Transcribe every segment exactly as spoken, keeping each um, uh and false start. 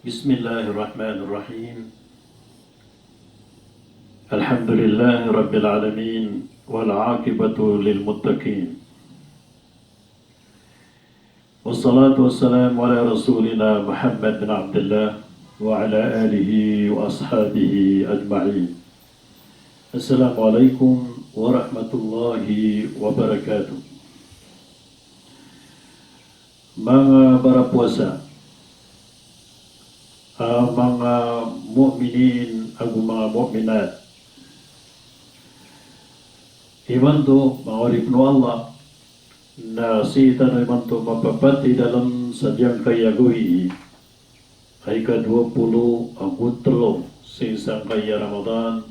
بسم الله الرحمن الرحيم. الحمد لله رب العالمين، والعاقبة للمتقين. والصلاة والسلام على رسولنا محمد بن عبد الله وعلى آله وأصحابه أجمعين. السلام عليكم ورحمة الله وبركاته. Manga barapowasa, a, manga mu'minin ago manga mu'minat. Imanto, manga oripn o Allah, na sii tano imanto mapapatidalm sa giyangkaya gawii a ika dowa polo ago tlo sii sangkaya Ramadan,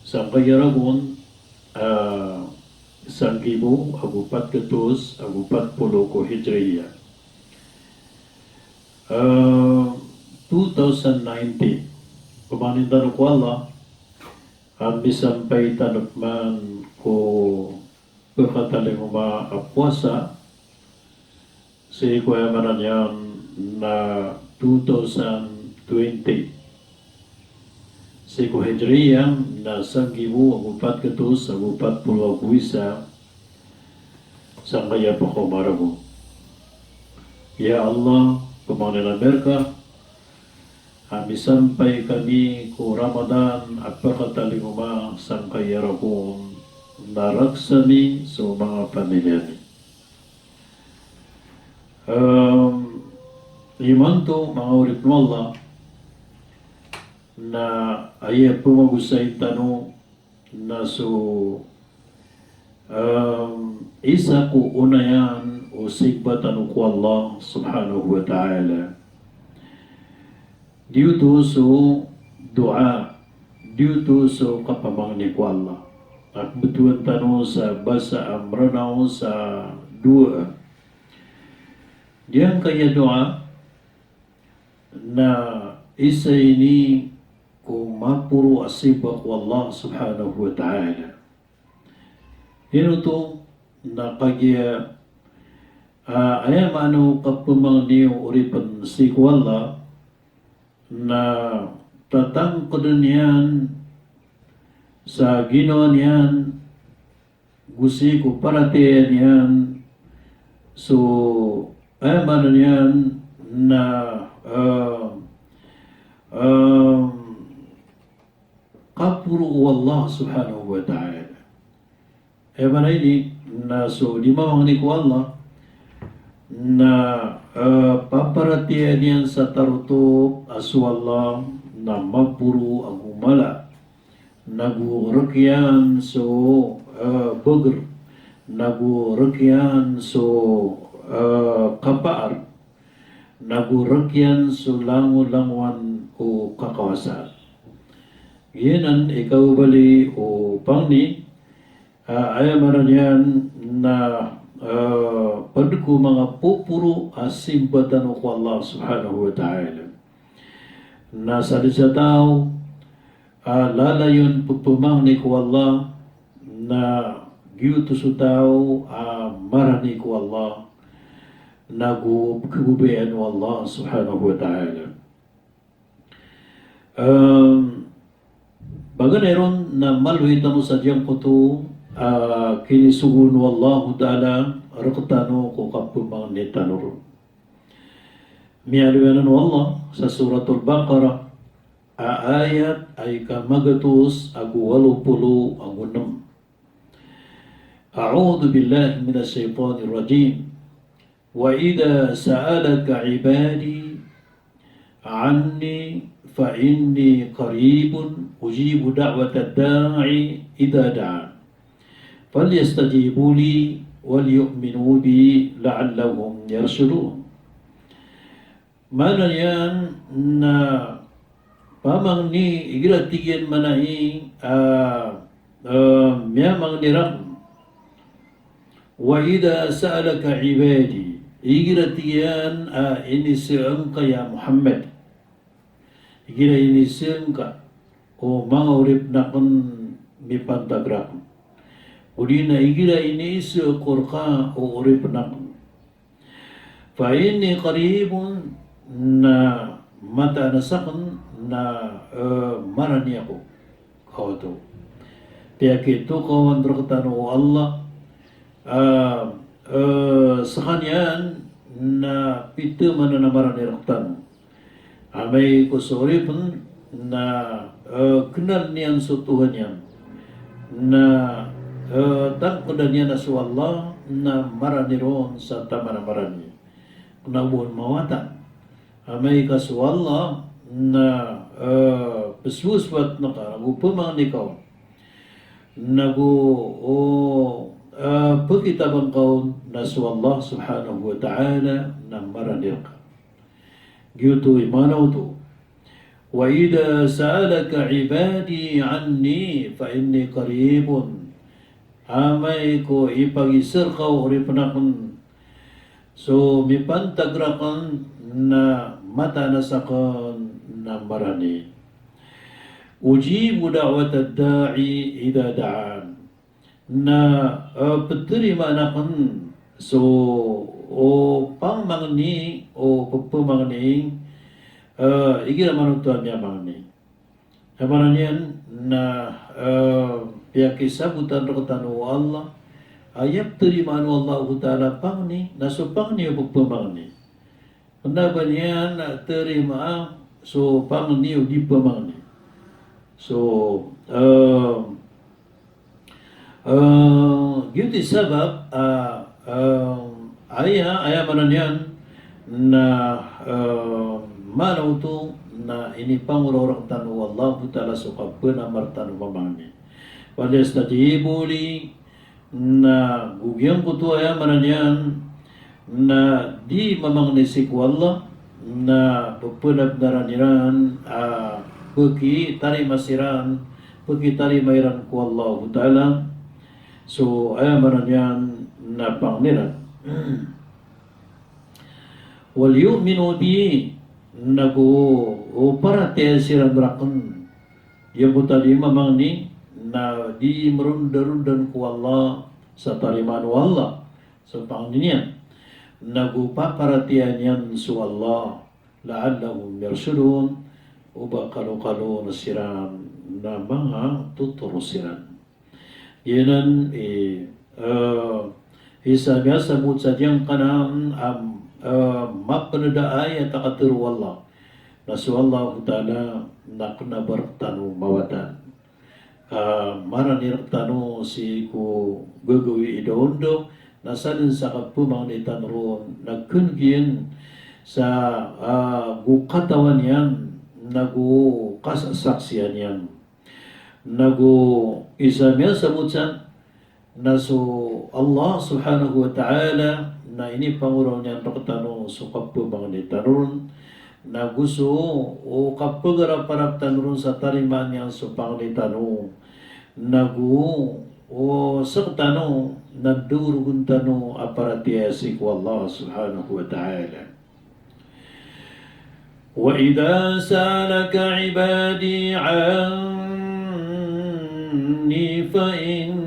sangkaya ragon, a, sanggibo ago pat gatos ago pat polo ko Hijriya. A, two thousand nineteen. Pmangnin tano ko Allah a misampay tano pman ko pkatalingoma a powasa, sii ko aya maana niyan na two thousand twenty. Sii ko Hijriya na sanggibo ago pat gatos ago pat polo ago isa, sangkaya pkaoma ragon. Ya Allah, pmangnin ami rka, a misampay kami ko Ramadan a pkatalingoma sangkaya ragon, na raksa mi so manga pamilya mi. Em, imanto, manga oripn o Allah, na aya pmagosayn tano na so, em, isa ko onayan o simba tano ko Allah subhanahu wa ta'ala. Giyoto so doa, giyoto so kapamangni ko Allah. A kbtowan tano sa basa a Mranaw sa doa. Giyangkaya doa na isa ini ko maporo a simba ko Allah subhanahu wa ta'ala. Ino oto? Na kagiya, a, aya maana o kapamangni o oripn sii ko Allah na tatangkdn iyan sa ginawa niyan go sii ko paratiyaya niyan so, aya maana niyan na, a, a, kaporo o Allah subhanahu wa ta'ala. Aya maana ini na so di mamangni ko Allah na, a, paparatiyaya niyan sa tarotop a so Allah na maporo ago mala, nago rk iyan so, a, bagr, nago rk iyan so, a, kapaar, nago rk iyan so langolangowan o kakawasa. Giyanan i kababaloy o pangni, a, aya maana niyan na, a, pd ko manga poporo a simba tano ko Allah subhanahu wa ta'ala. Na sadn sa taw a lalayon pphamangni ko Allah na giyoto so taw a marani ko Allah, nago pkhababayaan o Allah subhanahu wa ta'ala. Em, paganay ron na maloy tano sa giyangkoto a kinisogoon o Allahu ta'ala rktano ko kaphamangni tano ron. Miyaaloy anan o Allah sa Suratul Baqarah, a ayat a ika magatos ago walo polo ago nem. A'udhu billahi minash shaitanir rajim. Wa idha sa'alaka ibadi anni fa inni qaribun ujibu da'watad da'i idha da'an. Falyastajibu li wal yu'minu bi la'allahum yarshudun. Maana niyan na pamangni, igira tig iyan maana i, a, a, miyamangni rakn. Wa idha sa'alaka ibadi, igira tig iyan a inisaan ka ya Muhammad. Igira inisaan ka o manga oripn akn mipantag rakn. Odi na igira iniiza ko rka o oripn akn. Fa inni qaribun, na mataan a sakn na, eh, marani ako. Kaoto. Piyakitokawan rktano o Allah, ah, eh, skaniyan na pitharo maana na marani rktano. Amay ko so oripn na, eh, knal iyan so Tohan iyan. Na, eh, tangkda niyan a so Allah na marani ron sa taman a marani. Kna o ba on mawatan. Amay ka so Allah na, eh, pzwazwat ngka, nago pmangni ka on, nago, o, eh, pkitabang ka on na so Allah subhanahu wa ta'ala na marani rka. Giyoto i maana oto. Wa idha sa'alaka ibadi anni fa inni qaribun. Amay ko ipagiza rka o oripn akn so mipantag rakn na mataan a sakn na marani. Ujibu da'watad da'i idha da'an. Na, eh, ptarimaan akn so, o pamangni, o pphamangni, eh, igira maana oto a miyamangni. Aya maana niyan na, eh, piyakisabotan rktano o Allah, aya ptarimaan o Allahu Ta'ala pangni, na so pangni o pphamangni. Kna ba niyan na tarimaa so pangni o di pmangni. So, eh, eh, giyoto i sabap, ah, eh, aya, aya maana niyan na, eh, maana oto na inipangoraw rktano o Allahu Ta'ala so kapnamar tano mamangni. Falyastajibu li, na go giyangkoto aya maana niyan na di mamangni sii ko Allah, na pphanabnaran iran, ah, pkitarima siran, pkitarima iran ko Allahu Ta'ala so aya maana niyan na pangni iran. Wal yu'minu bi, nago paratiyaya siran rakn. Giyangkoto a di mamangni na di mrondarondan ko Allah sa tarimaan o Allah so pangni niyan. Nago paparatiyayaan iyan so Allah, la'allahum yarshudun, o ba kalokalo na siran na manga totoro siran. Giyanan i, eh, isa miyasabot sa giyangkanan a, eh, mapnd a ayat a katharo o Allah na so Allahu Ta'ala na kna ba rktano mawatan. Ah, marani rktano sii ko gagawii daondaw, na sadn sa kapmangni tano ron, na kn giyan sa, ah, go katawan iyan, nago kasasaksian iyan. Nago isa miyasabot san, na so Allah subhanahu wa ta'ala na inipangoraw niyan rktano so kapmangni tano ron, nago so, o, kapagaraparap tano ron sa tarimaan iyan so pangni tano, nago, o, sktano na ndorogn tano a paratiyaya sii ko Allah subhanahu wa ta'ala. Wa idha sa'alaka ibadi anni fa inni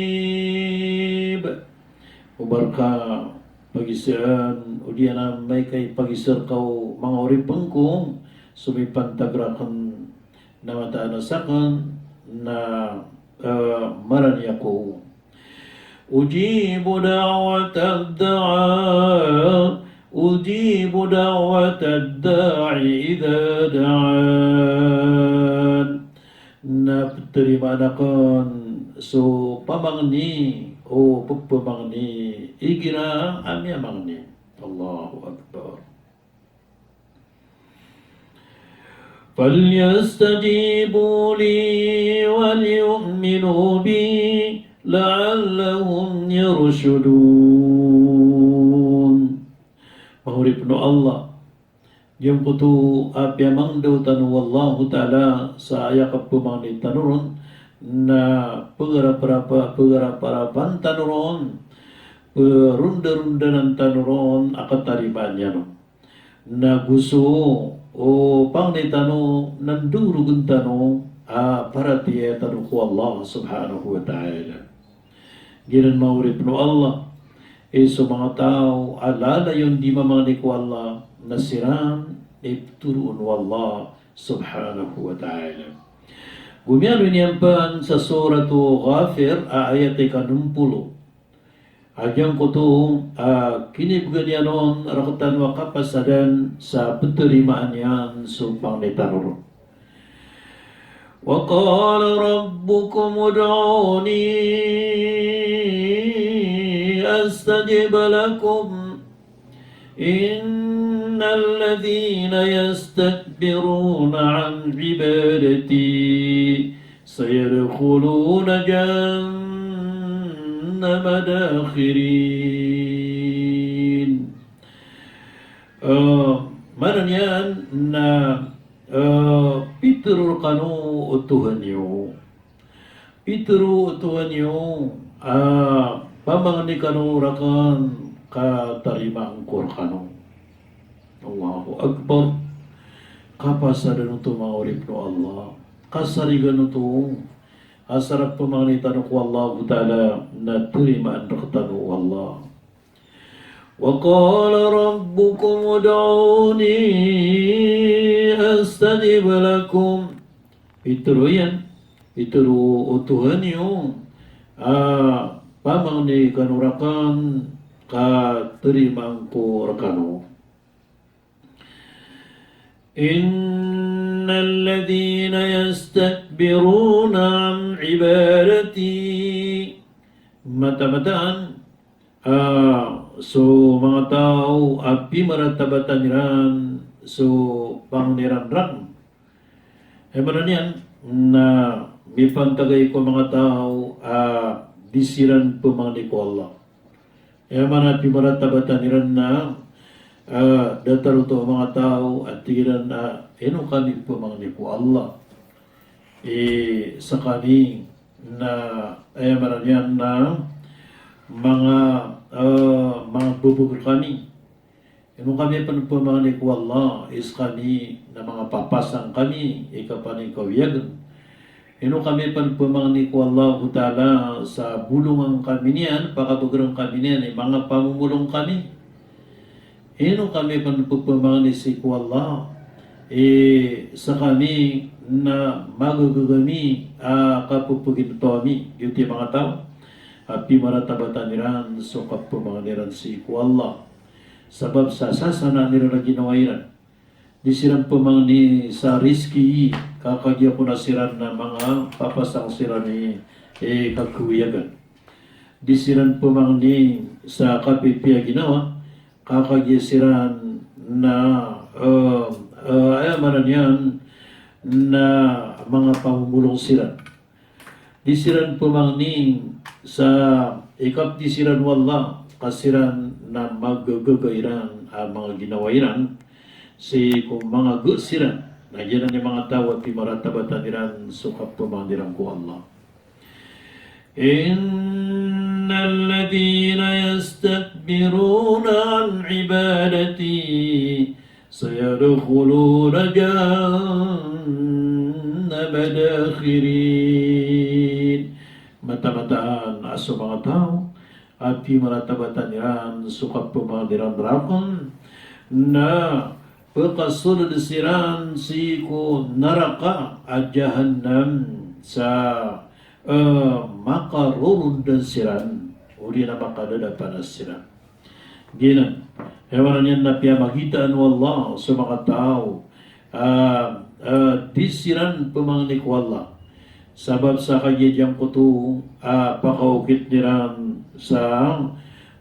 qarib. O ba rka pagizaan, odi na amay ka ipagizaan rka o manga oripn ko so mipantag rakn na mataan a sakn na, eh, marani ako. Ujibu da'watad da'a, ujibu da'watad da'i idha da'an. Na ptarimaan akn so pamangni o pphamangni igira a miyamangni. Allahu Akbar. Falyastajibu li wal yu'minu bi la'allahum yarshudun. Manga oripn o Allah, giyangkoto a piyamangndao tano o Allahu Ta'ala sa aya kapmangni tano ron na pagaraparapa, pagaraparapan tano ron, prondarondanan tano ron a katarimaan iyan on. Nago so, o, pangni tano na ndorogn tano a paratiyaya tano ko Allah subhanahu wa ta'ala. Giyanan manga oripn o Allah. So manga taw a lalayon di mamangni ko Allah na siran i ptharoon o Allah subhanahu wa ta'ala. Go miyaaloy niyan pn sa Suratu Ghafir a ayat ika nm polo. A giyangkoto a kinibgan iyan on rktano a kapasadan sa ptarimaan iyan so pangni tano ron. وقال ربكم ادعوني أستجب لكم إن الذين يستكبرون عن عبادتي سيدخلون جهنم داخرين. Eh, maana niyan na, eh, pitharo rkano o Tohan iyo. Pitharo o Tohan iyo a pamangni kano rakn ka tarimaan ko rkano. Allahu Akbar. Kapasadan oto manga oripn o Allah. Kasarigan oto. Asar a pamangni tano ko Allahu Ta'ala na tarimaan rktano o Allah. وقال ربكم ادعوني أستجب لكم. Pitharo iyan, pitharo o Tohan iyo a pamangni kano rakn ka tarimaan ko rkano. إن الذين يستكبرون عن عبادتي. Mataan-mataan, ah, so manga taw a pimaratabatan iran so pangni ran rakn. Aya maana niyan na mipantagay ko manga taw a di siran pmangni ko Allah. Aya maana pimaratabatan iran na, ah, datar oto a manga taw a tig iran a ino kami pmangni ko Allah. Eh, skami na, aya maana niyan na manga, eh, manga bbg rkami. Ino kami pn pmangni ko Allah, skami na manga papasang kami i kapaningkawiyagan. Ino kami pn pmangni ko Allahu Ta'ala sa bolongan kami niyan, pakabagrn kami niyan i manga pamomolong kami. Ino kami pn pphamangni sii ko Allah, eh, skami na magagaga mi a kapphagintaw ami, giyoto i manga taw a pimaratabatan iran so kapphamangni ran sii ko Allah. Sabap sa sasanaan iran a ginawa iran. Di siran phamangni sa rizki, ka kagiya kon a siran na manga papasang siran i, eh, kakawiyagan. Di siran phamangni sa kapipiya ginawa, ka kagiya siran na, eh, eh, aya maana niyan na manga pamomolong siran. Di siran phamangni sa ikapdi siran o Allah, ka siran na magagaga iran a manga ginawa iran sii ko manga ga siran. Na giyanan i manga taw a pimaratabatan iran so kapphamangni ran ko Allah. إن الذين يستكبرون عن عبادتي سيدخلون جهنم داخرين. Mataan-mataan a so manga taw a pimaratabatan iran so kapphamangni ran rakn na pkhasold siran sii ko naraka a Jahannam sa, eh, makarorondan siran, odi na makadadapanas siran. Giyanan. Aya maana niyan na piyamagitaan o Allah so manga taw a, eh, di siran phamangni ko Allah. Sabap sa kagiya giyangkoto a pakaokitn iran sa,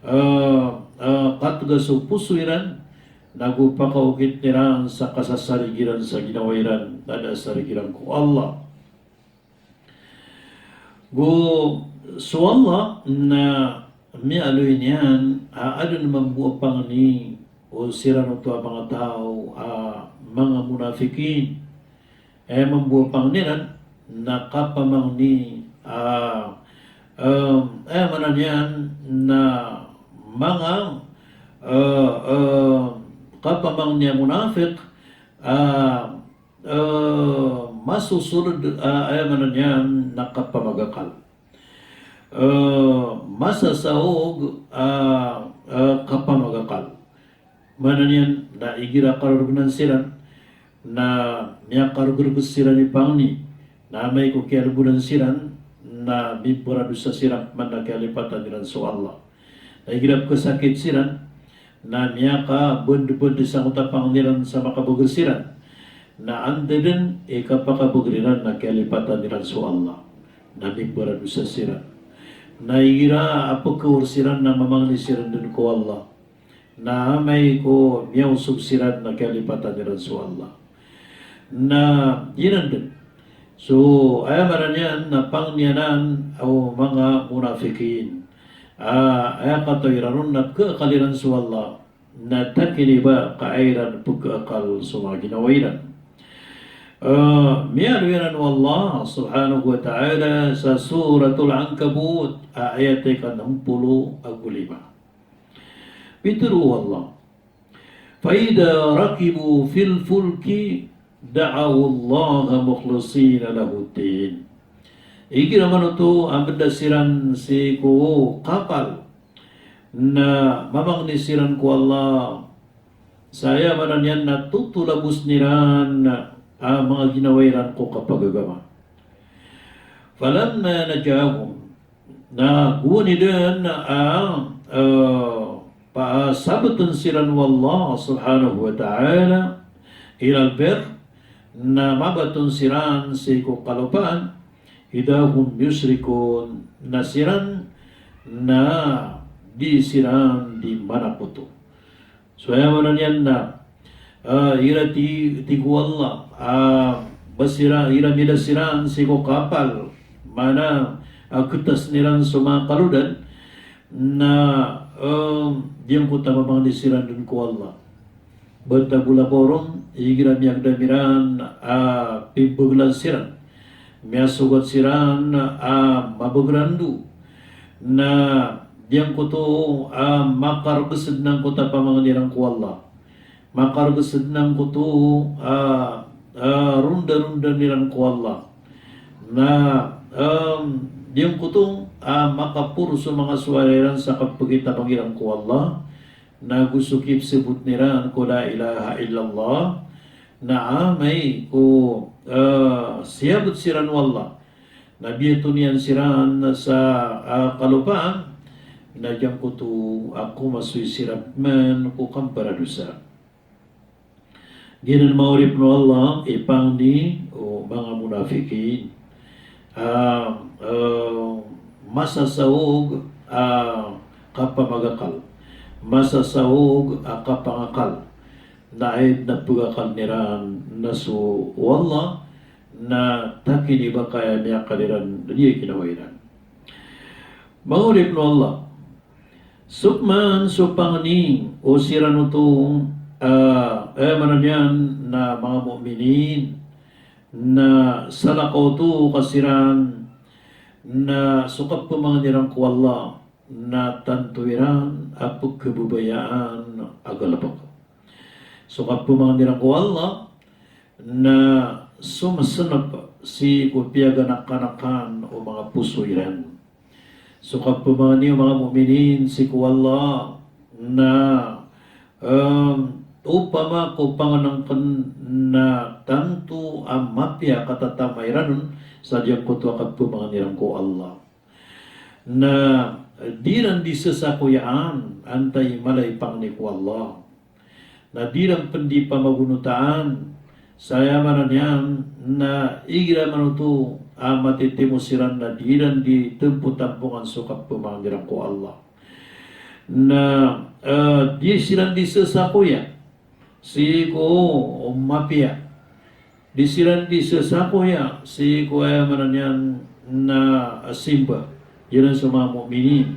eh, eh, katgas o poso iran, nago pakaokitn iran sa kasasarigiran sa ginawa iran, na da a sarigiran ko Allah. Go so Allah na miyaaloy niyan a adn mambo a pangni o siran oto a manga taw a manga munafikin. Aya mambo a pangni ran na kapamangni a, em, aya maana niyan na manga, eh, eh, kapamangni a munafiq a, eh, masosold a, aya maana niyan na kapamagakal. eh, masasaog a, eh, kapamagakal. Maana niyan na igira karorognan siran na miyakarogorog siran i pangni, na amay ko kiyalbodan siran na mimbaradosa siran pman na kiyalipatan iran so Allah. Na igira pkhasakit siran na miyakabndbnd sangkoto a pangni ran sa makabagr siran, na anda dn i kapakabagr iran na kiyalipatan iran so Allah, na mimbaradosa siran. Na igira a pkhaor siran na mamangni siran dn ko Allah, na amay ko miyaosog siran na kiyalipatan iran so Allah. Na giyanan dn so, aya maana niyan na pangni anan o manga munafikin. Ah, aya katawi iran on na pkhaakal iran so Allah, na takiniba ka aya iran pkhaakal so manga ginawa iran. Eh, miyaaloy anan o Allah subhanahu wa ta'ala sa Suratul Ankabut, a ayat ika nm polo ago lima. Pitharo o Allah, "Fa idha rakibu fil fulki da'awullaha mukhlisina lahud-din." Igira man oto a mbda siran sii ko kapal, na mamangni siran ko Allah, sa aya maana niyan na totolabosn iran a manga ginawa iran ko kapagagama. Falamma najahum, na gowani dn a, eh, pasabtn siran o Allah subhanahu wa ta'ala ilal birr, na mabaton siran sii ko kalopaan, idha hum yushrikun, na siran na di siran di manakoto. So aya maana niyan na, ah, igira ti-, tig o Allah, ah, ba siran, igira mida siran sii ko kapal, maana, ah, ktasn iran so manga kalodan, na, em, giyangkoto a mamangni siran dn ko Allah. Banta bo labaw ron, igira miyagdam iran, ah, pimbaglan siran, miyasogat siran, ah, mabagr a ndo, na giyangkoto a makargs dn angkoto a pamangni iran ko Allah. Makargs dn angkoto a, a rondarondan iran ko Allah. Na, em, giyangkoto a makaporo so manga sowara iran sa kapagitapang iran ko Allah. Na go so kipsbotn iran ko la ilaha illallah. Na amay ko, eh, siyabot siran o Allah, na biyatoon iyan siran sa, ah, kalopaan, na giyangkoto a komasoy siran pman ko kambaradosa. Giyanan, manga oripn o Allah, i pangni o manga munafikin. Ah, eh, masasaog a kapamagakal, masasaog a kapangakal. Na aya dn a pagakaln iran na so Allah, na takiniba ka aya miyakal iran dn a ginawa iran. Manga oripn o Allah, so pman so pangni o siran oto, ah, aya maana niyan na manga mu'minin, na salakaw oto ka siran, na so kapmangni iran ko Allah, na tanto iran a pkhababayaan a galbk. So kapmangni iran ko Allah, na somsnp sii ko piyaganakanakan o manga poso iran. So kapmangni o manga mu'minin sii ko Allah, na, em, opama ko pangnngkn na tanto a mapiya a katatama iran on sa giyangkoto a kapmangni iran ko Allah. Na di iran di sasakoyaan antaa i mala i pangni ko Allah. Na di iran pn di pamagonotaan, sa aya maana niyan na igira man oto a matitimo siran na di iran di tampotampongan so kapmangni iran ko Allah. Na, eh, di siran di sasakoya sii ko mapiya. Di siran di sasakoya sii ko, aya maana niyan na, simba. Giyanan so manga mu'minin.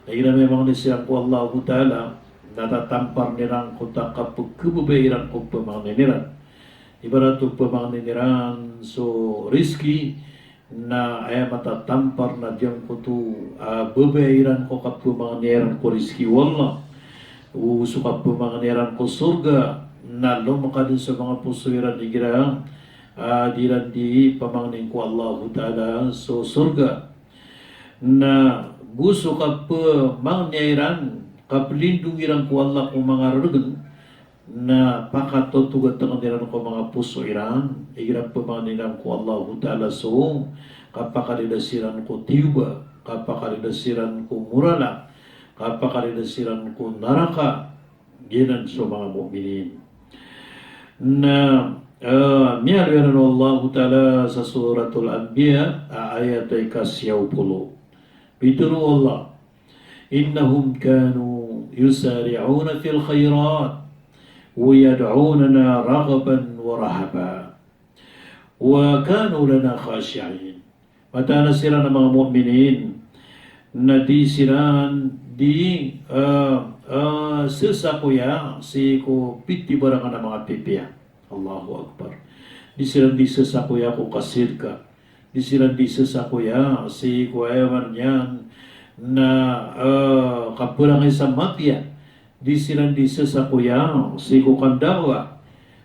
Na igira miyamangni siran ko Allahu Ta'ala, na tatampar iran ko ta kapkhababayai iran ko pamangnin iran. Ibarat o pamangnin iran so rizki, na aya matatampar na giyangkoto a babayai iran ko kapmangni iran ko rizki o Allah, o so kapmangni iran ko sorga, na lomkad so manga poso iran igira a di iran di pamangnin ko Allahu Ta'ala so sorga. Na go so kapemangnia iran, kaplindong iran ko Allah ko manga reregen, na pakatotogateng iran ko manga poso iran, igira pemangni iran ko Allahu Ta'ala so kapakalidas iran ko tiyoba, kapakalidas iran ko morala, kapakalidas iran ko naraka, giyanan so manga mu'minin. Na, eh, miyaaloy anan o Allahu Ta'ala sa Suratul Anbiya, a ayat a ika siyaw polo. Pitharo o Allah, "Innahum kanu yusari'una fil khairat wa yad'unana raghaban wa rahaba. Wa kanu lana khashi'in." Mataan a siran a manga mu'minin, na di siran di, eh, eh, sesakoya sii ko pitibarangan a manga pipiya. Allahu Akbar. Di siran di sesakoya ko kasirka. Di siran di sesakoya sii ko, aya maana niyan na, eh, kaperangay sa mapiya. Di siran di sesakoya sii ko kandawa.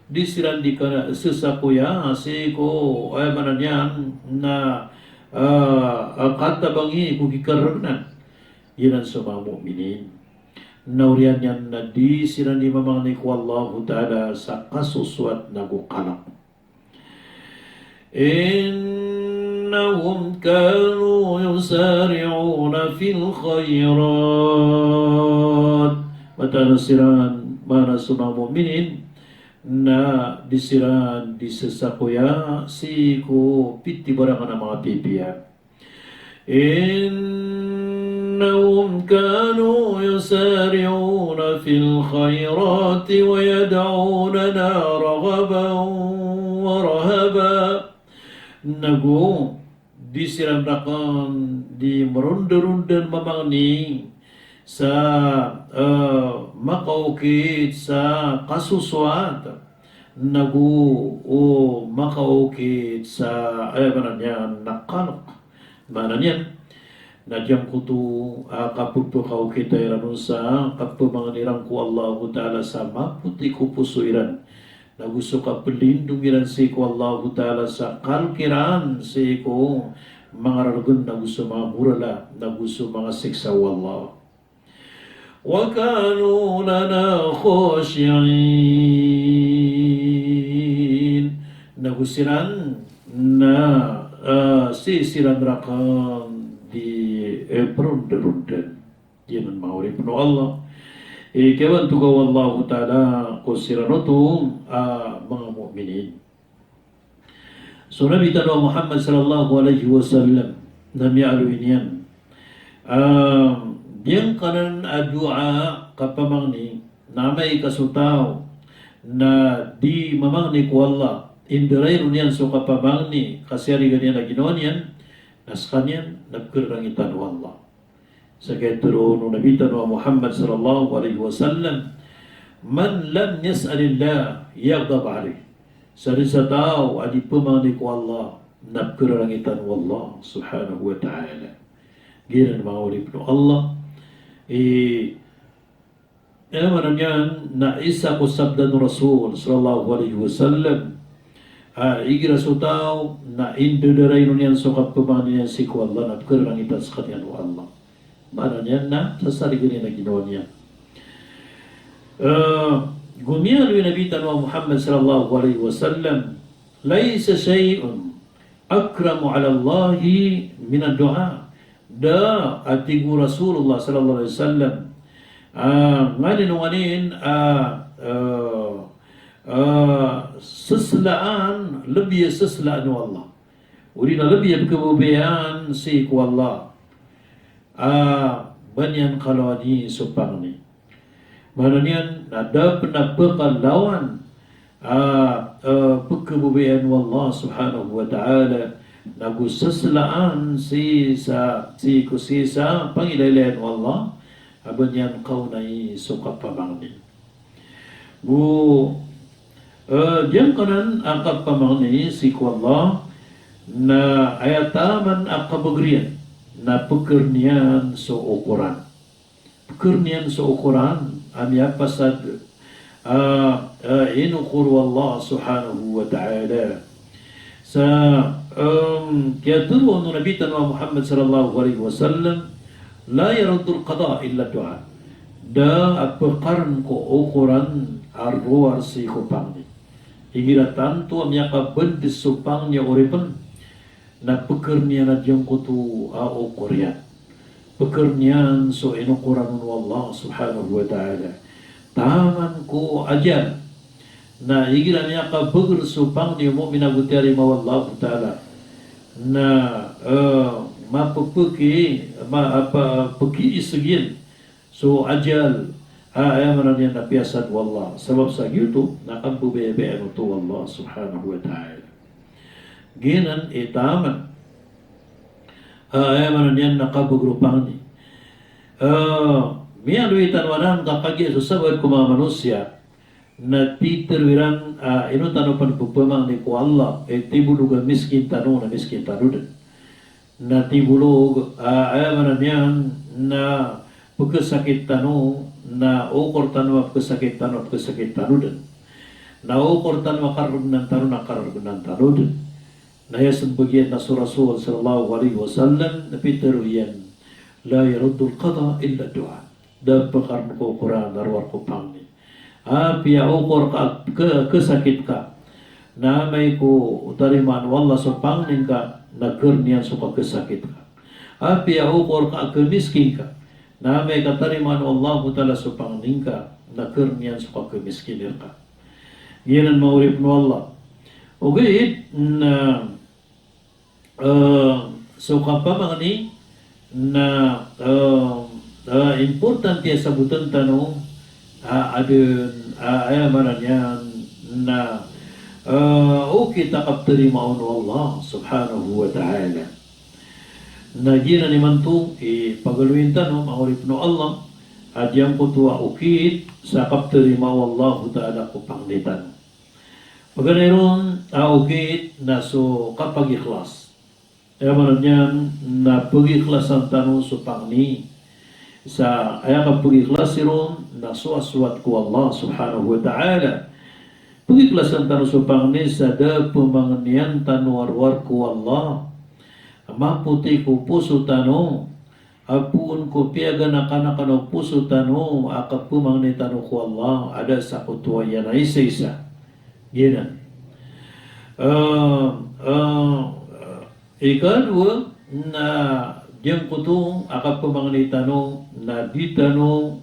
Di siran di ka-, sesakoya sii ko, aya maana niyan na, eh, eh, katabangi ko kikaregenan. Giyanan so manga mu'minin. Na oriyan iyan na di siran di mamangni ko Allahu Ta'ala sa kasosoat nago kalek. Innahum kanu yusari'una fil khairat. Mataan a siran, maana so manga mu'minin, na di siran di sesakoya sii ko pitibarangan a manga pipiya. Innahum kanu yusari'una fil khairati wa yad'unana raghaban wa rahaba. Nago di siran raken di meronda-ronda mamangni sa, eh, makaokit sa kasosoat, nago o makaokit sa, aya maana niyan na kalek. Maana niyan na giyangkoto a kapepekaokita iran on sa kapemangni iran ko Allahu Ta'ala sa mapoti ko poso iran, nago so kapelindong iran sii ko Allahu Ta'ala sa kalek iran sii ko manga reregen nago so manga morala, nago so manga siksa o Allah. Wa kanu lana khashi'in. Nago siran na, eh, sii siran raken di, eh, peronda-ronda. Giyanan manga oripen o Allah i kiyabantoga o Allahu Ta'ala ko siran oto a manga mu'minin. So Nabi tano a Muhammad sallallahu alaihi wasallam na miyaaloy niyan, ah, giyangkanan a doa kapamangni, na amay ka so taw na di mamangni ko Allah, inderairon iyan so kapamangni, kasiyarigan iyan a ginawa niyan, na sekaniyan na pekerarangitan o Allah. Sa kiyatero o Nabi tano a Muhammad sallallahu alaihi wasallam, "Man lam yas'alillah yaghdab alaih." Sadn sa taw a di pemangni ko Allah, na pekerarangitan o Allah subhanahu wa ta'ala. Giyanan manga oripen o Allah i Aya maana niyan na isa ko sabda o Rasul sallallahu alaihi wasallam, ah, igira so taw na indedarairon iyan so kapamangni niyan sii ko Allah na pekerarangitan sekaniyan o Allah. Maana niyan na sasarigan iyan a ginawa niyan. Eh, go miyaaloy o Nabi tano a Muhammad sallallahu alaihi wasallam, "Laisa shay'un akramu ala Allahi minad du'a." Da a tig o Rasulullah sallallahu alaihi wasallam, ah, nganin o nganin, ah, eh, eh, seslaan, lebbi a seslaan o Allah. Odi na lebbi a pekababayaan sii ko Allah. Ah, ba niyan kalawani so pangni. Maana niyan na da pen a pekalawan, ah, eh, pekababayaan o Allah subhanahu wa ta'ala, nago seslaan sii sa, sii ko sii sa pangilaylayan o Allah, a ba niyan kaonai so kapamangni. Go, eh, giyangkanan a kapamangni sii ko Allah, na aya taman a kabagr iyan, na pekern iyan so okoran. Pekern iyan so okoran a miyapasad, ah, ah, inokor o Allah subhanahu wa ta'ala. Sa Em, kiyatharoa o Nabi tano a Muhammad sallallahu alaihi wasallam, "La yaruddul qada illa du'a." Da a pkarn ko okoran a rowar sii ko pangni. Igira tanto a miyakabnd so pangni a oripn, na pkharn iyan a giyangkoto a okor iyan. Pkharn iyan so inokoran on o Allah subhanahu wa ta'ala. Taman ko ajal. Na igira miyakabagr so pangni o mu'min ago tiyarima o Allah ta'ala, na, eh, mapepeki, ma-, apa, pekiisgin so ajal, a, aya maana niyan na piyasad o Allah. Sabap sa giyoto na kambebeyabayaan oto o Allah subhanahu wa ta'ala. Giyanan i taman. A, aya maana niyan na kabagr o pangni. A, miyaaloy tano anan ka kagiya so sabaad ko manga manosiya na titero iran, a, ino tano pn pphamangni ko Allah, e, tibolog a miskin tano na miskin tano dn. Na tibolog, a, aya maana niyan na pkhasakit tano, na okor tano a pkhasakit tano, pkhasakit tano dn. Na okor tano a kargnan tano, na kargnan tano dn. Na aya smbag iyan na so Rasul sallallahu alaihi wasallam na pitharo iyan, "La yaruddul qada illa du'a." Da pkarn ko okoran a rowar ko pangni. Apiya okor ka, ke-, khasakit ka, na amay ko tarimaan o Allah so pangni ngka, na kharn iyan so kakhasakit ka. Apiya okor ka khamiskin ka, na amay ka tarimaan o Allah ta'ala so pangni ngka, na kharn iyan so kakhamiskin rka. Giyanan manga oripn o Allah. Ogaid na, eh, so kapamangni na, eh, eh, importante a sabotn tano, a, adn, a, aya maana niyan na, eh, okit a kaptarimaa on o Allah subhanahu wa ta'ala. Na giyanan imanto i pagaloyin tano, manga oripn o Allah, a giyangkoto a okit sa kaptarimaa o Allah ta'ala ko pangni tano. Paganay ron a okit na so kapagikhlas. Aya maana niyan na pagikhlasan tano so pangni. Sa aya kapagikhlasi ron na sowasowat ko Allah subhanahu wa ta'ala. Pagikhlasan tano so pangni sa da pmangnian tano a rowar ko Allah. Mapoti ko poso tano. A poon ko piyaganakanakan o poso tano a kapmangni tano ko Allah, a da sakoto a iyan a isaisa. Giyanan. Eh, eh, ikadowa na giyangkoto a kapmangni tano na di tano,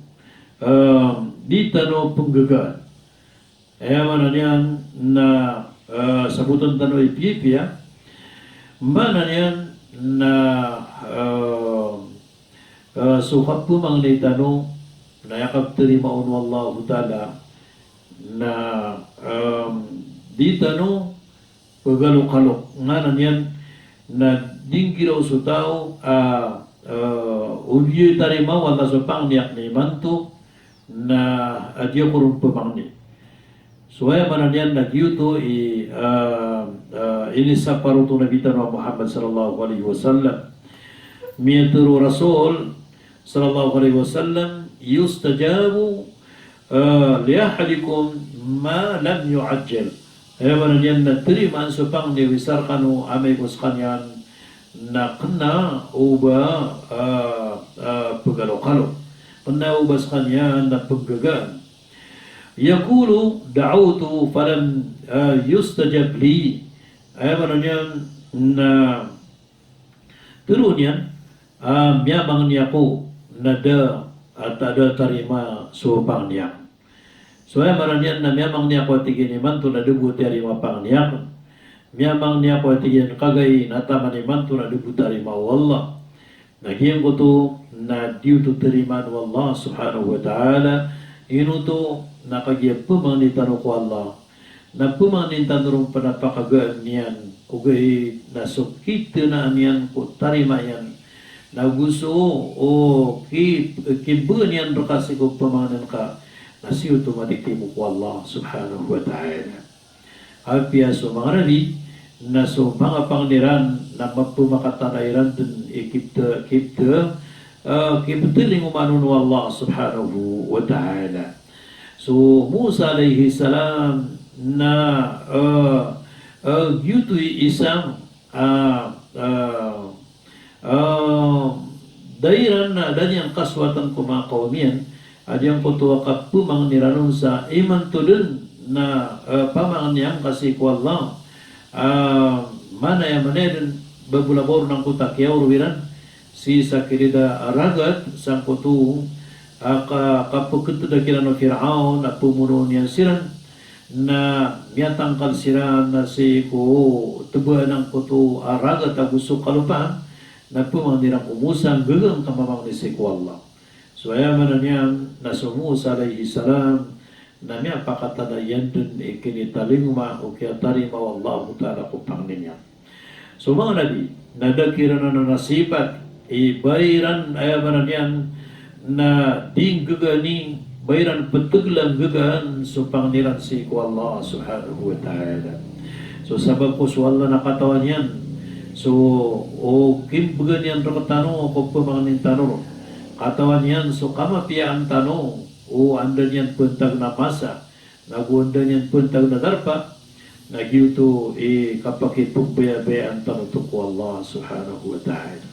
eh, di tano pnggagaan. Aya maana niyan na, eh, sabotn tano i piyapiya. Maana niyan na, eh, eh, so kapmangni tano na aya kaptarimaa on o Allah ta'ala na, eh, di tano pagalokalok. Maana niyan na di nggiraw so taw a, eh, o di tarimaa o Allah so pangni akn imanto, na, ah, di ako ron pmangni. So aya maana niyan na giyoto i, ah, ah, inisapar oto o Nabi tano a Muhammad sallallahu alaihi wasallam. Miyatharo o Rasul sallallahu alaihi wasallam, "Yustajabu, ah, li ahadikum ma lam yu'ajjal." Aya maana niyan na tarimaan so pangni o isa rkano amay ko skaniyan na kna o ba, ah, ah, pagalokalok. Kna o ba skaniyan na pnggagaan. Yaqulu da'awtu falam, ah, yustajab li. Aya maana niyan na tharoon iyan, ah, miyamangni ako na da, ah, da tarimaa so pangni akn. So aya maana niyan na miyamangni ako a tig iyan imanto na da bo tiyarima pangni akn. Miyamangni ako a tig iyan kagai na taman imanto na da bo tarimaa o Allah. Na giyangkoto na di oto tarimaan o Allah subhanahu wa ta'ala. Ino oto na kagiya pmangni tano ko Allah. Na pmangnin tano ron pn a pakagaan iyan, ogaid na so kitnaan iyan ko tarimaa iyan, na go so, o, ki-, kibgan iyan rka sii ko pmangnin ka, na sii oto matitimo ko Allah subhanahu wa ta'ala. Apiya so manga nabi, na so manga pangni ran, na mapmakatana iran dn i kibta-, kibta-, eh, kibtlingomaan on o Allah subhanahu wa ta'ala. So Musa alayhi salam na, eh, eh, giyoto i isa ah, ah, ah, da iran na da niyan kasowatan ko manga kawm iyan, a giyangkoto a kapemangni ran on sa imanto den na, ah, pamangni angka sii ko Allah, ah, manaya manaya den, ba bo labaw ron angkoto a kiyaoro iran sii sa kirida a ragat sangkoto a ka-, kapeketed a kiran o Firaon a pemonoon iyan siran, na miyatangkal siran na sii ko tebaan angkoto a ragat ago so kalopaan, na pemangni ran ko Musa, nggaga ngka mamangni sii ko Allah. So aya maana niyan na so Musa alayhis salam na miyapakatana iyan den i kinitalingoma o kiyatarima o Allahu Ta'ala ko pangni niyan. So manga nabi na da kiran anan a sipat i ba iran, aya maana niyan na di nggagaan i, ba iran petegela nggagaan so pangni ran sii ko Allah Subhanahu wa Ta'ala. So sabap ko so Allah na katawan iyan so, o kimbegan iyan rektano ko pemangnin tano ron. Katawan iyan so kamapiyaan tano o anda niyan pentagen a masa, na go anda niyan pentagen a darpa, na giyoto i kapakipegbayabayaan tano oto ko Allah Subhanahu wa Ta'ala.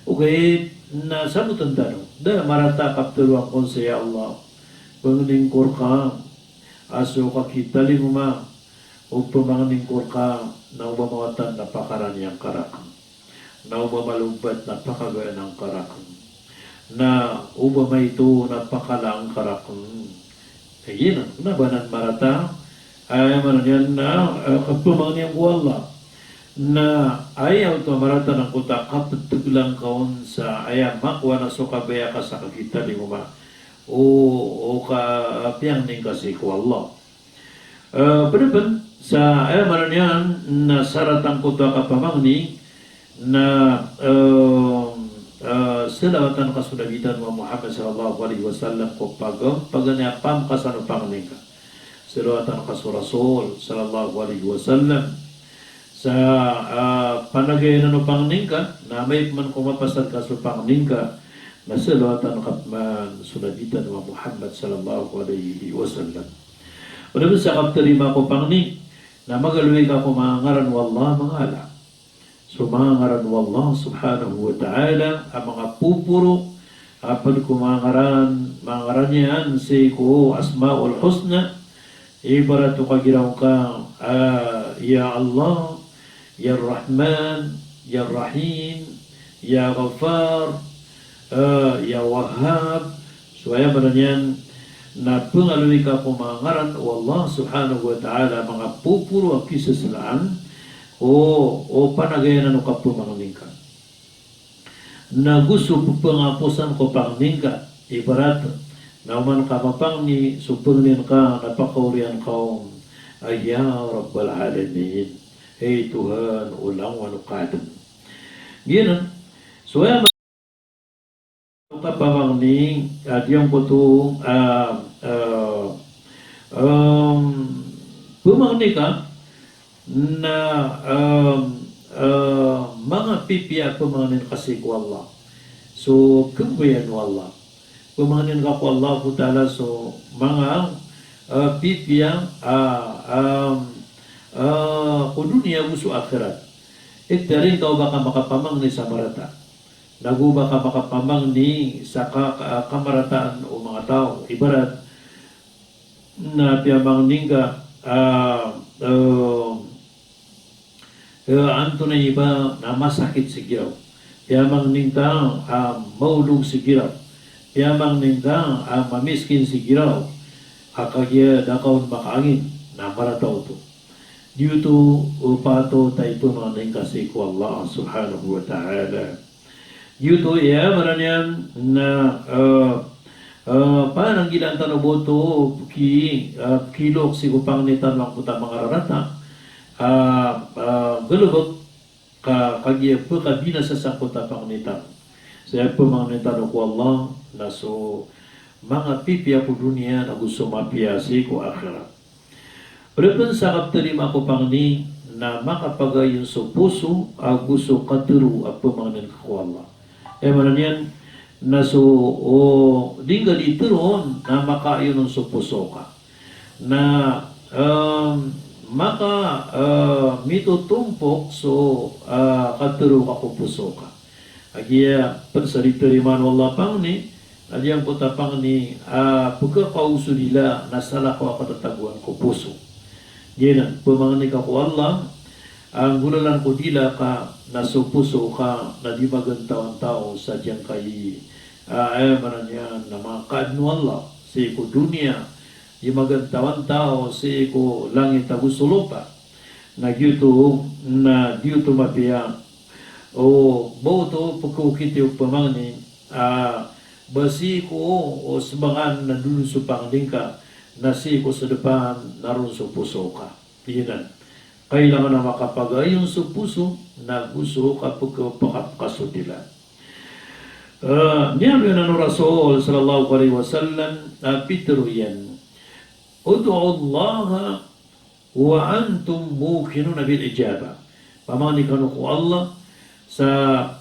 Ogaid na saboten tano, da marata a kaptero angka on sa, ya Allah, pangnin ko rka a so kakitalingoma o pemangnin ko rka na oba mawatan na pakarani angka raken. Na oba malobat na pakagaan angka raken. Na oba maito na pakalaan ka raken. Kagiya na, kena ba anan marata, aya maana niyan na, eh, kapemangni angka o Allah. Na aya oto a marata na angkoto a kapetegelan ka on sa aya makowa na so kabaya ka sa kakitalingoma o, o ka, eh, piyangni ngka sii ko Allah. Eh, ped pen sa, eh, aya maana niyan na sarat angkoto a kapamangni na, eh, eh, selawatan ka so Nabi tano a Muhammad sallallahu alaihi wasallam ko pagam, paganay a pamkasan o pangni ngka. Selawatan ka so Rasul sallallahu alaihi wasallam. Sa, eh, panagayan o pangni ngka, na amay pman ko mapasad ka so pangni ngka, na selawatan ka pman so Nabi tano a Muhammad sallallahu alaihi wasallam. Odi na sa kaptarima ko pangni, na magaloy ka ko manga ngaran o Allah, manga ala. So manga ngaran o Allah subhanahu wa ta'ala a manga poporo, a ped ko manga ngaran, manga ngaran iyan sii ko Asmaul Husna, ibarat o kagiraw ka, ah, Ya Allah, Ya Rahman, Ya Rahim, Ya Ghaffar, eh, Ya Wahhab. So aya maana niyan na pengaloy ka ko manga ngaran o Allah subhanahu wa ta'ala a manga poporo a kiseselaan o, o panagayan o kapemangni ngka. Na go so pepengaposan ko pangni ngka, ibarat na oman ka mapangni, so pengnin ka na pakaoriyan ka on a Ya Rabbal Alamin. Hey Tuhan o langowan o kaadn. Giyanan. So aya kapamangni, ah, giyangkoto, ah, ah, em, pemangni ka na, em, eh, manga pipiya a pemangnin ka sii ko Allah. So kembayan o Allah. Pemangnin ka ko Allahu Ta'ala so manga, eh, pipiya, ah, em, eh, ko doniya ago so akhirat. Ikhtiyari ngka o ba ka makapamangni sa marata. Na go ba ka makapamangni sa ka, ka, kamarataan o manga taw. Ibarat na piyamangni ngka, ah, eh, eh, antonaa i ba na masakit si giraw. Piyamangni ngka, ah, maolog si giraw. Piyamangni ngka, ah, mamiskin si giraw. A kagiya da ka on makaangin, na marata oto. Giyoto o patot a ipemangni ngka sii ko Allah subhanahu wa ta'ala. Giyoto i aya maana niyan na, eh, eh, pananggilaan tano bo oto peki, eh, pekilook sii ko pangni tano angkoto a manga rarata a, eh, galebek ka, kagiya pekabinasa sangkoto a pangni tano. Sa aya pemangni tano ko Allah na so manga pipiya ko doniya na go so mapiya sii ko akhirat. Odi pen sa kaptarima ko pangni na makapagayon so poso ago so katero a pemangnin ka ko Allah. Aya maana niyan na so, o, di ngka di teroon na makaayon on so poso ka. Na, em, Maka, eh, mitotompok so, eh, katharo ka ko poso ka. Agiya ped sa di tarimaan o Allah pangni, na giyangkoto a pangni, eh, pekakaosod dila na salakaw a katatagoan ko poso. Giyanan, pemangni ka ko Allah, eh, nggolalan ko dila ka na so poso ka na di magantaw antaw sa giyangkai, eh, aya maana niyan na manga kaadn o Allah, sii ko doniya, di magantaw antaw sii ko langit ago so lopa. Na giyoto, na giyoto mapiya o ba oto pekaokiti o pemangni, ah, ba sii ko o sebangan na doon so pangni ngka, na sii ko sedepan na ron so poso ka. Giyanan. Kailangan a makapagayon so poso, na go so kapeke-, pekapekasod dila. Eh, miyaaloy anan o Rasul sallallahu alaihi wasallam, ah, pitharo iyan, "Ud'u Allaha wa antum muqinuna bil ijabah." Pamangni kano ko Allah sa,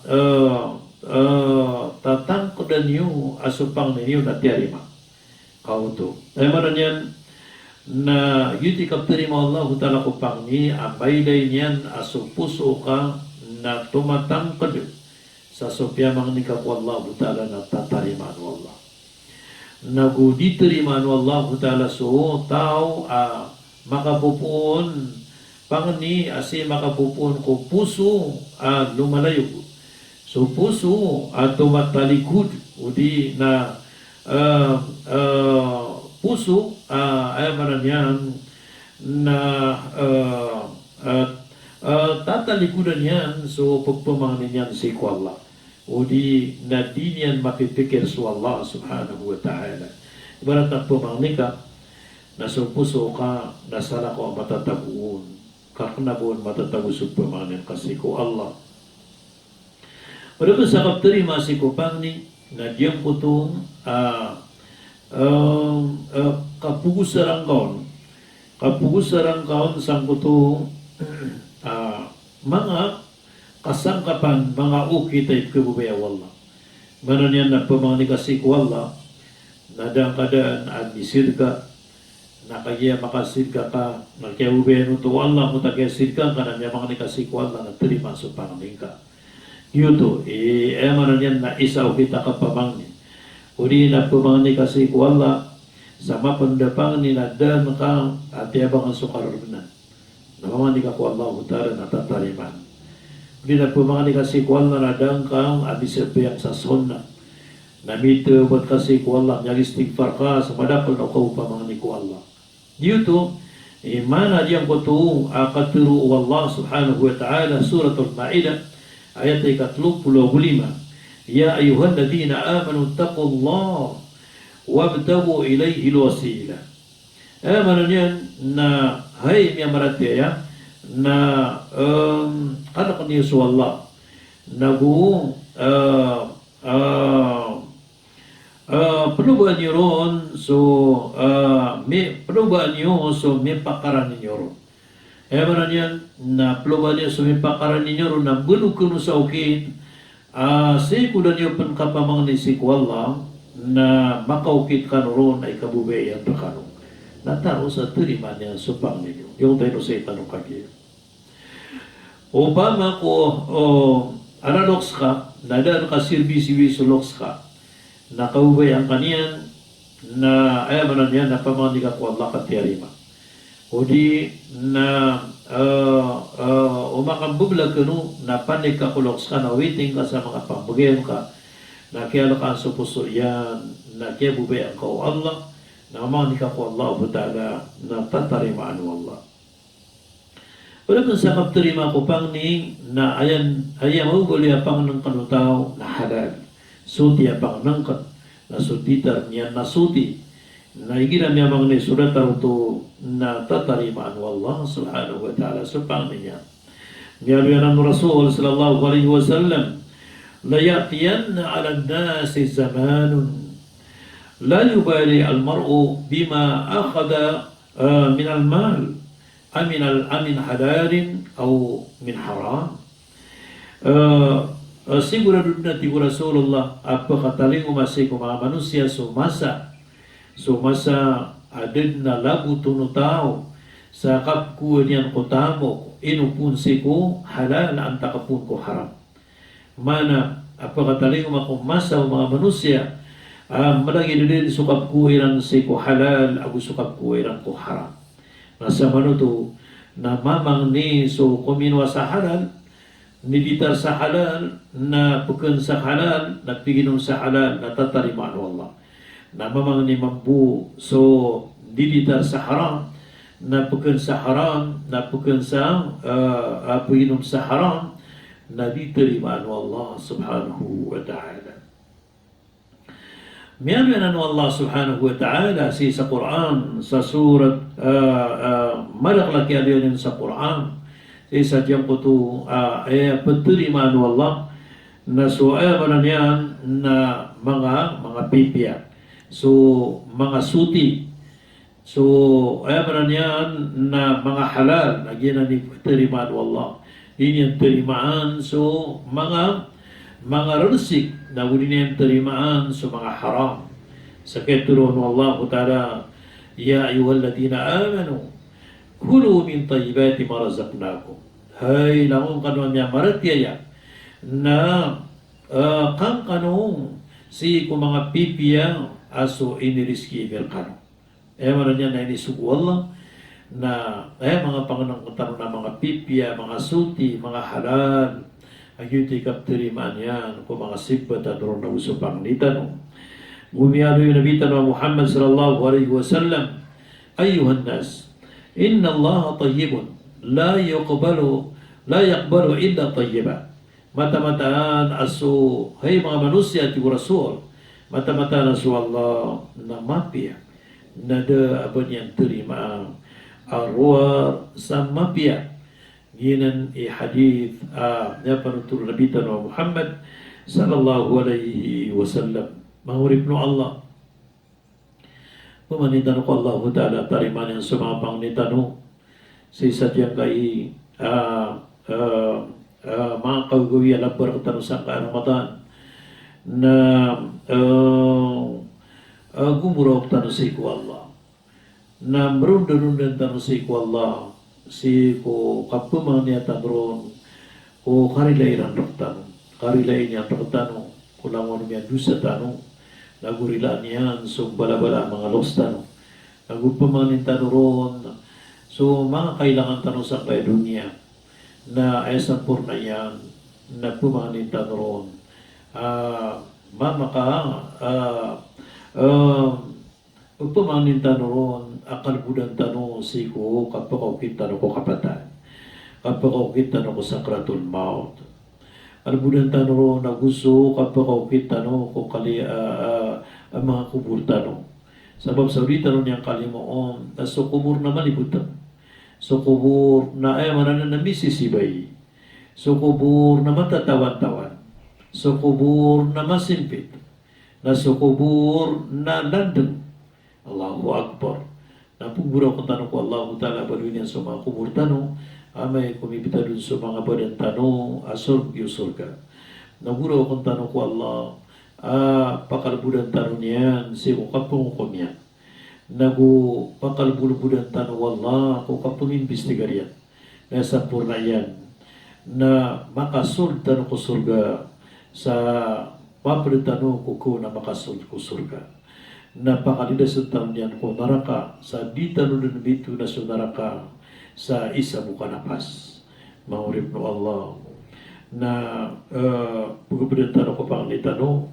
eh, eh, tatangkeda niyo a so pangni niyo na tiyarima. Kaoto. Aya maana niyan na giyoto i kaptarimaa o Allahu Ta'ala ko pangni a mailay niyan a so poso ka na tomatangked sa so piyamangni ka ko Allahu Ta'ala na tatarimaan o Allah. Na go di tarimaan o Allahu Ta'ala so taw a makapopoon pangni a sii makapopoon ko poso a lomalayog. So poso a tomatalikod, odi na, eh, eh, poso a, aya maana niyan na, eh, eh, eh, tatalikodan iyan so pepemangni niyan sii ko Allah. Odi na di niyan mapipikir so Allah subhanahu wa ta'ala. Ibarat a pemangni ka, na so poso ka na salakaw a matatago on. Ka kena bo on matatago so pemangni ka sii ko Allah. Odi pen sa kaptarima sii ko pangni, na giyangkoto, ah, em, eh, kapogosarangka on. Kapogosarangka on sangkoto, ah, manga kasangkapan, manga okit a ipekababaya o Allah. Maana niyan na pemangni ka sii ko Allah, na da ngka daan a misirka, na kagiya makasirka ka, na kiyababayaan oto o Allah, mota kiyasirka ngka na miyamangni ka sii ko Allah, na tarimaan so pangni ngka. Giyoto i, aya maana niyan na isa okit a kapamangni. Odi na pemangni ka sii ko Allah, sa mapen da pangni na da ngka a tiyabangan so karorognan. Na mamangni ka ko Allahu Ta'ala na tatarimaan. Odi na pemangni ka sii ko Allah na da ngka a misambayang sa sunnah. Na mitawbat ka sii ko Allah, miyagistigfar ka sa madakl na okit a pamangni ko Allah. Giyoto i maana giyangkoto a katharo o Allah subhanahu wa ta'ala, Suratul Ma'idah, ayat a ikatlo polo ago lima. "Ya ayyuhalladhina amanu ittaqullaha wabtaghu ilayhil wasilah." Eh, maana niyan na, hay miyamaratiyaya, na, em, kalek niyo so Allah. Na go, eh, eh, eh, pelobaan iyo ron so, eh, mi-, pelobaan iyo so mipakarani niyo ron. Eh, maana niyan na pelobaan iyo so mipakarani niyo ron na belo kano sa okit, ah, sii ko da niyo pen kapamangni sii ko Allah, na makaokit kano ron a ikababayaan rekano. Na taro sa tarimaan iyan so pangni niyo. Giyangkoto i ino sii tano kagiya. Opama ko, o, ada loks ka, na da ngka sirbisiwi so loks ka. Na kababayaan ka niyan, na aya maana niyan na pamangni ka ko Allah ka tiyarima. Odi na, eh, eh, o makambebela kano na panik ka ko loks ka na waiting ka sa manga pambegay ka. Na kiyalekaan so poso iyan, na kiyababayaan ka o Allah, na mamangni ka ko Allahu Ta'ala, na tatarimaan o Allah. Odi pen sa kaptarima ko pangni na aya, aya mababaloy a pangnengken o taw na halal. Soti a pangnengken, na so titar iyan na soti. Na igira miyamangni so datar oto na tatarimaan o Allah subhanahu wa ta'ala so pangni niyan. Miyaaloy anan o Rasul sallallahu alaihi wasallam, "La ya'tiyanna 'alan nasi zamanun la yubali al-mar'u bima akhadha, eh, minal mal, a minal, a min halalin aw min haram." Eh, eh, sigorado den a tig o Rasulullah a pekatalingoma sii ko manga manosiya so masa, so masa a da den a lagoton o taw sa kapkowaan iyan ko tamok, ino pn sii ko halal antaa ka pn ko haram. Maana a pakatalingoma ko masa o manga manosiya a malagid dn so kapkowaa iran sii ko halal ago so kapkowaa iran ko haram. Na samanoto na mamangni so kominowa sa halal, ndiditar sa halal, na pkn sa halal, na piginom sa halal, na tatarimaan o Allah. Na mamangni mambo so ndiditar sa haram, na pkn sa haram, na pkn sa, ah, ah, piginom sa haram, na di tarimaan o Allah subhanahu wa ta'ala. Miyaaloy anan o Allah subhanahu wa ta'ala sii sa Qur'an, sa surat, ah, ah, madakl a kiyaaloy anan sa Qur'an, sii sa giyangkoto, ah, aya ptarimaan o Allah, na so aya maana niyan na manga, manga pipiya. So manga soti. So, aya maana niyan na manga halal, na giyanan i tarimaan o Allah. Di niyan tarimaan so manga, manga rrsik, na go di niyan tarimaan so manga haram. Sa kiyatharoa o Allah Ta'ala, "Ya ayyuhalladhina amanu, kulu min tayyibati ma razaqnakum." Hay, langon kano a miyamaratiyaya, na, eh, kangkano sii ko manga pipiya a so inirizki ami rkano. Aya maana niyan na inisogo o Allah na aya manga pangnngkn tano na manga pipiya, manga soti, manga halal, a giyoto i kaptarimaan iyan ko manga simba tano ron ago so pangni tano. Go miyaaloy o Nabi tano a Muhammad sallallahu alaihi wasallam, "Ayyuhan nas, innallaha tayyibun, la yuqbalu, la yaqbalu illa tayyiba." Mataan-mataan a so, hay manga manosiya, tig o Rasul, mataan-mataan a so Allah na mapiya, na da a ba niyan tarimaa a rowar sa mapiya. Giyanan i hadith a miyapanothol o Nabi tano a Muhammad sallallahu alaihi wasallam. Manga oripn o Allah, pamangnin tano ko Allahu Ta'ala a tarimaan iyan so manga pangni tano. Sii sa giyangkai, ah, ah, ah, manga kagawii a labar tano sangkai a Ramadan. Na, ah, ah, gomorok tano sii ko Allah. Na mrondn-rondn tano sii ko Allah, sii ko kapamangnia tano ron ko karilai iran rktano. Karilai niyan rktano ko langon o miyadosa tano, na go rilaan iyan so mbalabala a manga loks tano. Na go pamangnin tano ron so manga kailangan tano sangkai a doniya. Na aya samporna iyan na pamangnin tano ron, ah, mamaka, ah, ah, pamangnin tano ron a kalbodan tano sii ko kapakaokit tano ko kapatay. Kapakaokit tano ko sakratul maut. Kalbodan tano ron ago so kapakaokit tano ko kali, ah, ah, ah, manga kobor tano. Sabap sa o di tano niyan kalimoon a so kobor na malibotng. So kobor na aya maana niyan na misisibay. So kobor na matatawan-tawan. So kobor na masimpit. Na so kobor na landng. Allahu Akbar. Na pnggoraokn tano ko Allahu Ta'ala a baloyn iyan so manga kobor tano, amay ko mibtad on so manga badan tano a sorga iyo sorga. Na goraokn tano ko Allah a pakalbodan tano niyan sii ko kapngokom iyan. Na go pakalbolbodan tano o Allah ko kapngimbistigar iyan. Na aya samporna iyan na makasold tano ko sorga sa mapd tano ko kaon a makasold ko sorga. Na pakalidasn tano niyan ko naraka sa di tano dn mbtoon a so naraka sa isa bo ka napas. Manga oripn o Allah. Na, eh, pgpdn tano ko pangni tano.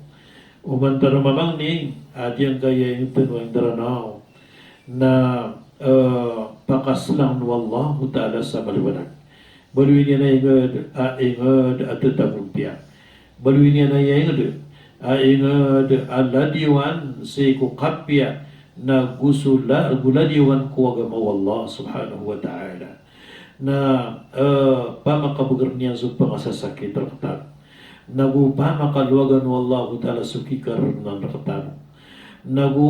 Oman tano mamangni a giyangkaya ingd tano a Indaranaw na, eh, pakaslang o Allahu Ta'ala sa maliwanag. Baloyn iyan a ingd, a ingd a tatagon piya. Baloyn iyan a ingd, a ingd a ladiyowan sii ko kapiya, na go so la-, go ladiyowan ko agama o Allah subhanahu wa ta'ala. Na, eh, pamakabgrn iyan so pangasasakit rktano. Na go pamakalowagan o Allahu Ta'ala so kikararnan rktano. Na go,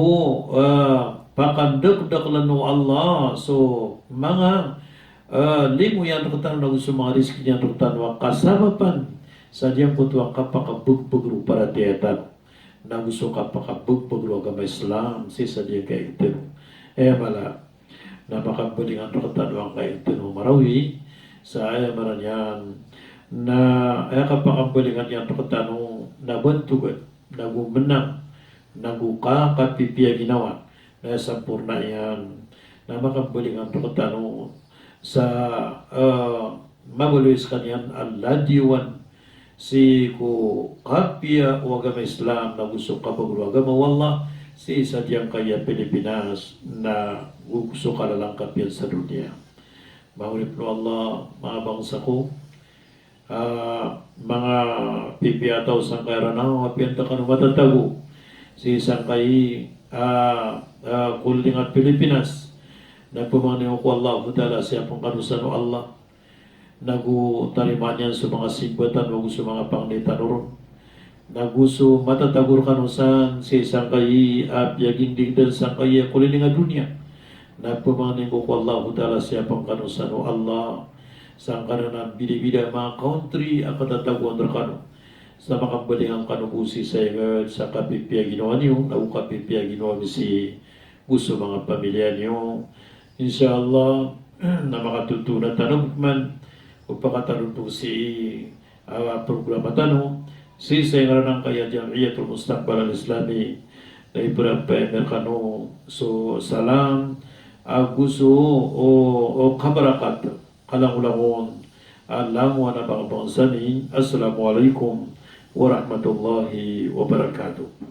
eh, pakandakdakln o Allah so manga, eh, limo iyan rktano, na go so manga rizki iyan rktano a kasabapan sa giyangkoto a kapakabgbg o paratiyaya tano. Na go so kapakabgbg o agama Islam sii sa giyangkai a ingd tano. Eh, mala na makambalingan rktano angkai tano marawi sa aya maana niyan na aya kapakambalingan iyan rktano na bantogan, na gomnang, na go ka kapipiya ginawa, na aya samporna iyan na makambalingan rktano sa, eh, mabaloy skaniyan a ladiwan sii ko kapiya o agama Islam na go so kabagr o agama o Allah sii sa giyangkaya Pilipinas na go so kalalangkap iyan sa doniya. Manga oripn o Allah, manga bangsa ko, ah, manga pipiya a taw sangkai a Ranao, apiya ngka kano matatago sii sangkai, ah, ah, koliling a Pilipinas, na pmangnin ko Allahu Ta'ala siyapn kano san o Allah na go tarimaan iyan so manga simba tano ago so manga pangni tano ron, na go so matatago rkano san sii sangkai a piyagindingdan sangkai a koliling a doniya, na pmangnin ko ko Allahu Ta'ala siyapn kano san o Allah sangkanan a bidabida a manga country a katatagoan rkano, sa makambalingan kano bo sii sa ingd sa kapipiya ginawa niyo na go kapipiya ginawa mi sii go so manga pamilya niyo. Insha Allah, na makatotoon tano bo pman o pakatalon bo sii, ah, programa tano sii sa ingaran angkaya Jam'iyatul Mustaqbal Al-Islami. Na iprapayamir kano so salam ago so, o, o kabarakat, kalangolangon a langowan a manga bangsa mi. Assalamu alaikum warahmatullahi wabarakatuh.